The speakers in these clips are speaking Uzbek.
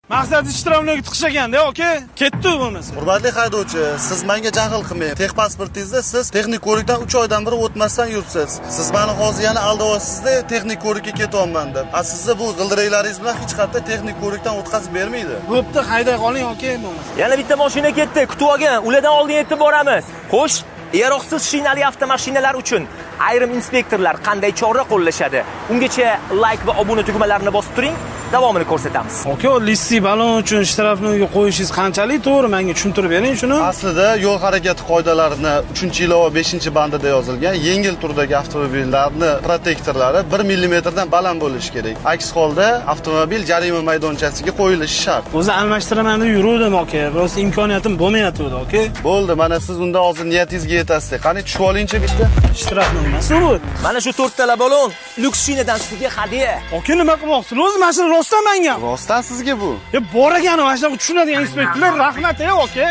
Maqsadi штрафной ga tiqish ekanda, aka. Ketdi bo'lmasa. Hurmatli haydovchi, siz menga jahl qilmang. Texpasportingizda siz texnik ko'rikdan 3 oydan beri o'tmasdan yuribsiz. Siz meni hozir yana aldayapsiz-da, texnik ko'rikka ketyapman deb. A sizni bu g'ildiraklaringiz bilan hech qayerda texnik ko'rikdan o'tkazib bermaydi. Bo'pti, hayday qoling, aka, bo'lmasa. Yana bitta mashina ketdi, kutib olgin. Ulardan oldin yetib boramiz. Xo'sh, yaroqsiz shinali avtomashinalar uchun ayrim inspektorlar qanday chora qo'llashadi? Ungacha like va obuna tugmalarini bosib turing, davomini ko'rsatamiz. Aka, листый balon uchun штрафной ga qo'yishingiz qanchalik to'g'ri? Menga tushuntirib bering shuni. Aslida yo'l harakati qoidalarini 3-ilova 5-bandida yozilgan yengil turdagi avtomobillarni protektorlari 1 millimetrdan baland bo'lishi kerak. Aks holda avtomobil jarima maydonchasiga qo'yilishi shart. O'zi almashtiraman deb yuruvdim, aka. Biroz imkoniyatim bo'lmayapti, aka. Bo'ldi, mana siz unda hozir niyatingizga yetasiz. Qani tushib olingchi bitta. Штрафной emas bu. Mana shu 4 tala balon lyuks shinadan sizga hadya. Aka, nima qilmoqchisiz? O'zi mana shuni rostdan menga. Rostdan sizga bu. Ya bor ekan, mana shunaqa tushunadigan inspektorlar, rahmat, ey aka.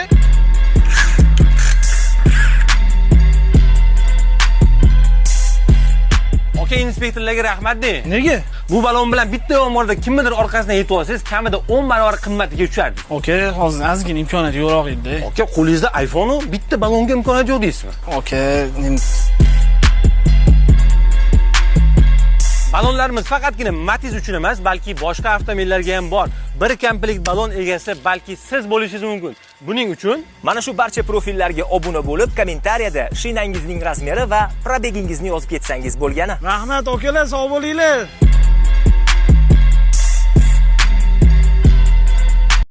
Aka, inspektorlarga rahmat deng. Nega? Bu balon bilan bitta yomg'irda kimnidir orqasidan yetib olsangiz, kamida 10 barobar qimmatiga tushardi. Aka, hozir ozgina imkoniyat yo'qroq edi. Aka, qo'lingizda iPhone u, bitta balonga imkoniyat yo'q deysizmi? Aka, Balonlarimiz faqatgina Matiz uchun emas, balki boshqa avtomobillarga ham bor. Bir komplekt balon egasi balki siz bo'lishingiz mumkin. Buning uchun mana shu barcha profillarga obuna bo'lib, kommentariyada shinangizning razmeri va пробег ingizni yozib ketsangiz bo'lgani. Rahmat akalar, sog' bo'linglar.